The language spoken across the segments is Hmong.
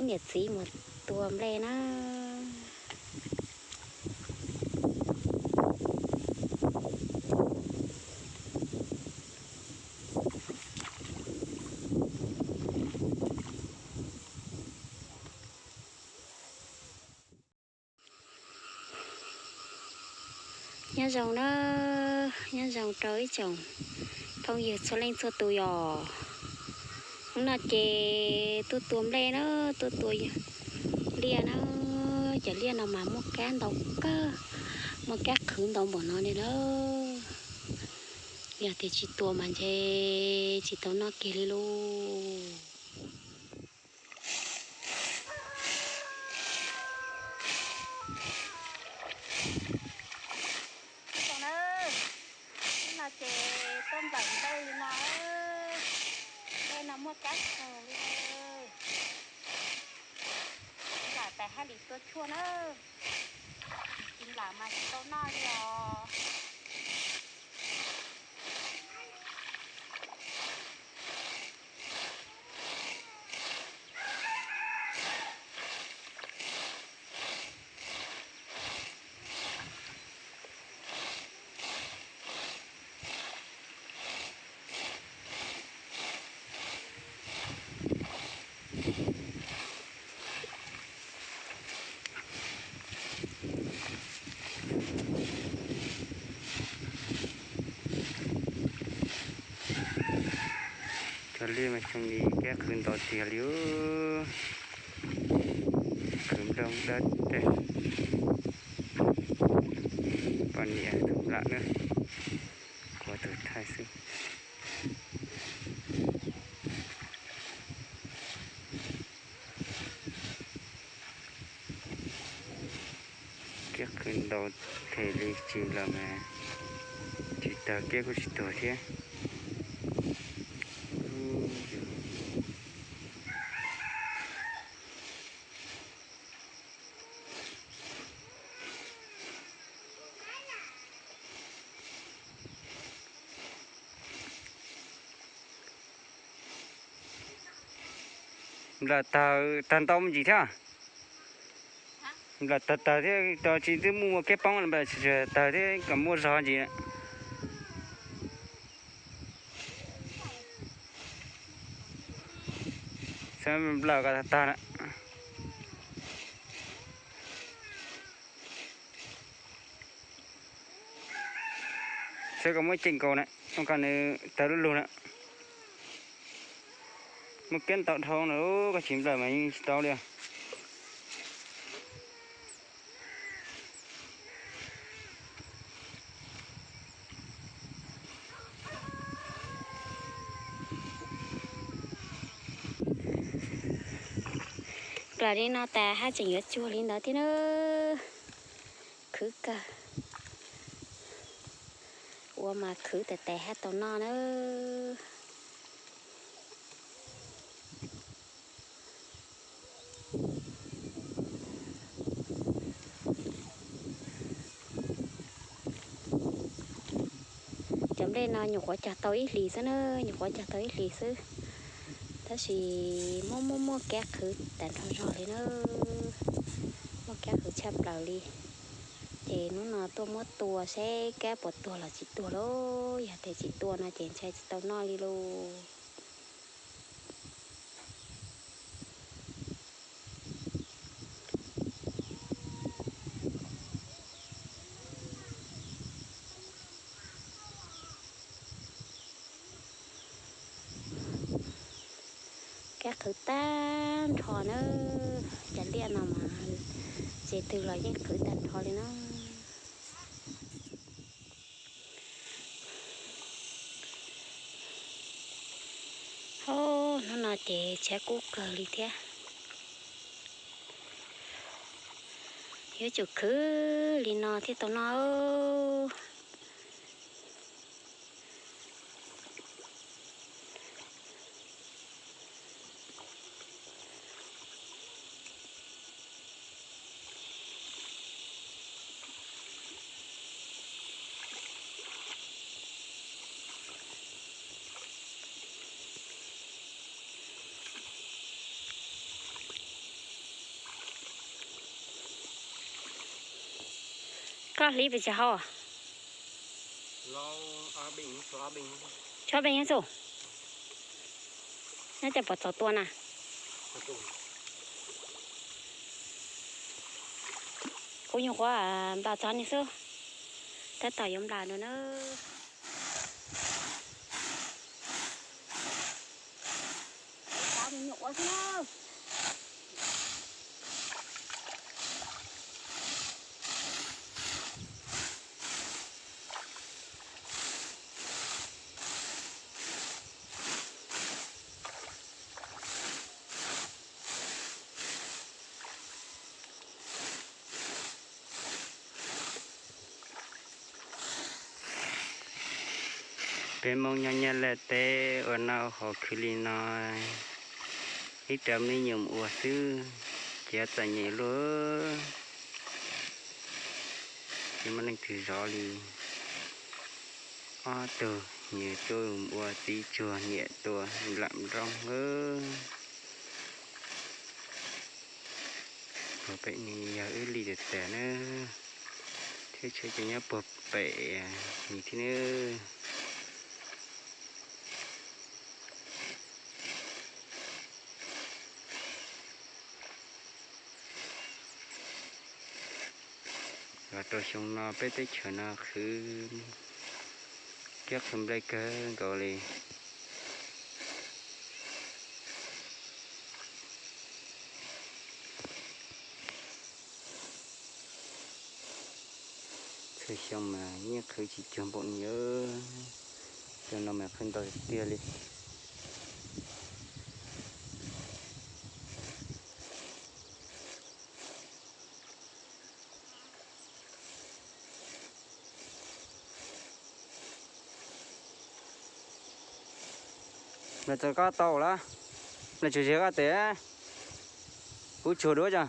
Niam txiv mus tua nplej na. Nyob zoo na, nyob zoo rau ib tsoom phooj ywg txhua leej txhua tus yom. Hnub no ces tuaj tua nplej na, tuaj tua liaj na. Cov liaj no mas muaj kab ntau kawg, muaj kab qhwv ntau npaum no li na. Yog tias tsis tua mas ntshe tsis tau noj kiag li lauj. Hnub no ces tuaj nplawm nplej li no, nplej no muaj kab kawg li. Nplawm tas haj li tua tshuaj na, tsis nplawm mas tsis tau noj li os. Cov liaj mas xyoo no kab qhwv ntau tiag li, qhwv nplooj dawb teg, poj niam tus nplam na, kuv tus thaij xwb. Kab qhwv ntau them li tsis los mas tsis tawg, kab kuj tsis tuag thiab. Nplawm tawg, tawg ntau me ntsis thiab. Nplawm tawg tawg thiab, tsis twb muaj kab poob, nplawm tawg thiab kom muaj zog ntsis. Nplawm kom tag tag na. Xwb kom muab ceem nkaus na, kom nws tawg lug lug na. Muaj kab ntau dhau na, koj tsis nplawm mas yeej tsis tau li. Nplawm li no tas haj tseem yuav tsuag li ntawd thiab na. Khwv kawg. Ua mas khwv tes tes haj tau noj na. Cov nplej no nyuam qhuav cog tau ib hlis xwb na, nyuam qhuav cog tau ib hlis xwb, tab sis muaj muaj muaj kab qhwv tas nrho zog li na, muaj kab qhwv tshaj plaws li. Ces hnub no tuaj muab tua seb kab puas tuag los tsis tuag lauj, yog tias tsis tua no ces ntshai tsis tau noj li lauj. Kab qhwv tag nrho na, cov liaj no mas tsev twg los yeej qhwv tag nrho li na. Ho, hnub no ces tshav kub kawg li thiab. Yuav tsum khwv li no thiaj tau noj. Toj hliv pes tsawg hau? Tshuav pes nyob xu. Nyob cov pov txog tua na. Kuv nyuam qhuav nplaum txog ni xwb, tab tom yuav nplaum no na. Peb Hmoob nyob Nyab Laj teb ua noj haus khwv li no, ib rau me nyuam ua xwb, ces txom nyem luaj. Tsis muaj leej twg zov li. Ob tug nws tuaj ua txiv tsuag niam tua nplam nroo. Puag pem ni yog wb li tiag tiag na, thiab tsheb ces nyob puag pem ni thiab na. Los rau xyoo no peb teb chaws no qhwv kiab qhwv nplej kawg nkaus li. Txhua xyoo mas yeej qhwv tsis cuag npaum no, xyoo no mas qhwv ntau tiag li. Nplaum txog koj tau lawm, nplaum tsuas zes koj tes, kuv tsuag dua tso.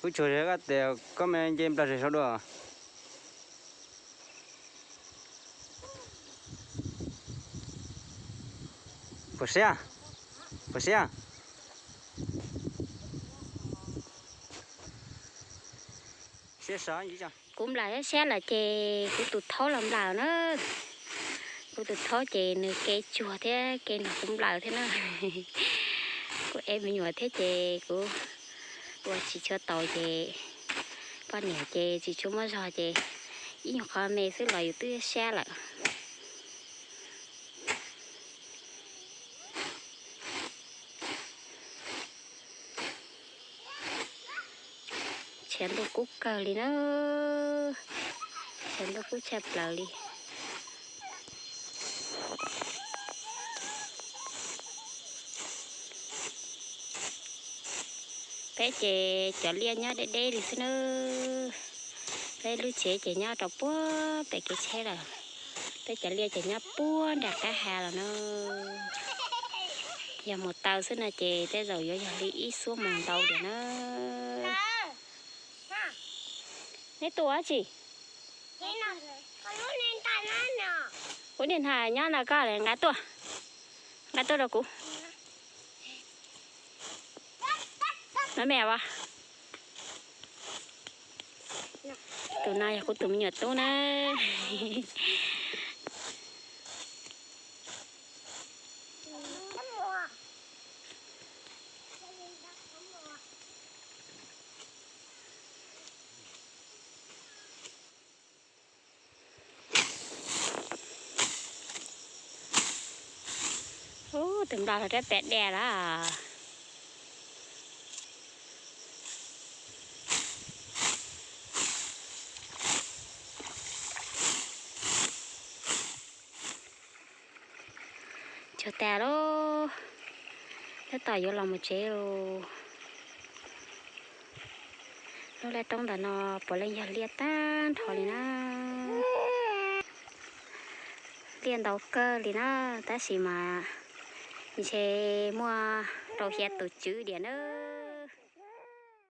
Kuv tsuag zes koj tes, koj me nce nplaum zes saud dua. Puas siab? Puas siab? Siab sov. Kuv nplaum siab lawm ces kuv tus thaub los nplaum na. Kuv tus thaub ces nws ke tsuag thiab ke nrog kuv nplaum thiab na. Kuv ev me nyuam thiab ces kuv ua tsis tshua tau ces poj niam ces tsis tshua muaj zog ces ib nyuag qho me xwb los yus twb siab lawm. Tshav ntuj kub kawg li na, tshav ntuj kub tshaj plaws li. Peb ces cov liaj nyob deb deb li xwb na. Peb lub tsev ces nyob rau puag pem kev tsheb lawm. Peb cov liaj ces nyob puag nram qab ha los na. Yog mus taw xwb no ces tej zaum yuav yog li ib xuab moos ntau tiag na. Neb tuaj dab tsi? Kuv niag ntxhais nyob ntawm koj lawm, nqa tuaj, nqa tuaj rau kuv. No me as, tus no yog kuv tus me nyuam tub na. Ub, tus nplam los rab pem dej lawm. Tsuag tas lawm, tab tom yuav los mus tsev lawm. Lub laj roob ntawm no puav leej yog liaj tag nrho li na. Liaj ntau kawg li na, tab sis mas ntshe muaj rau xya tus tswv diam na.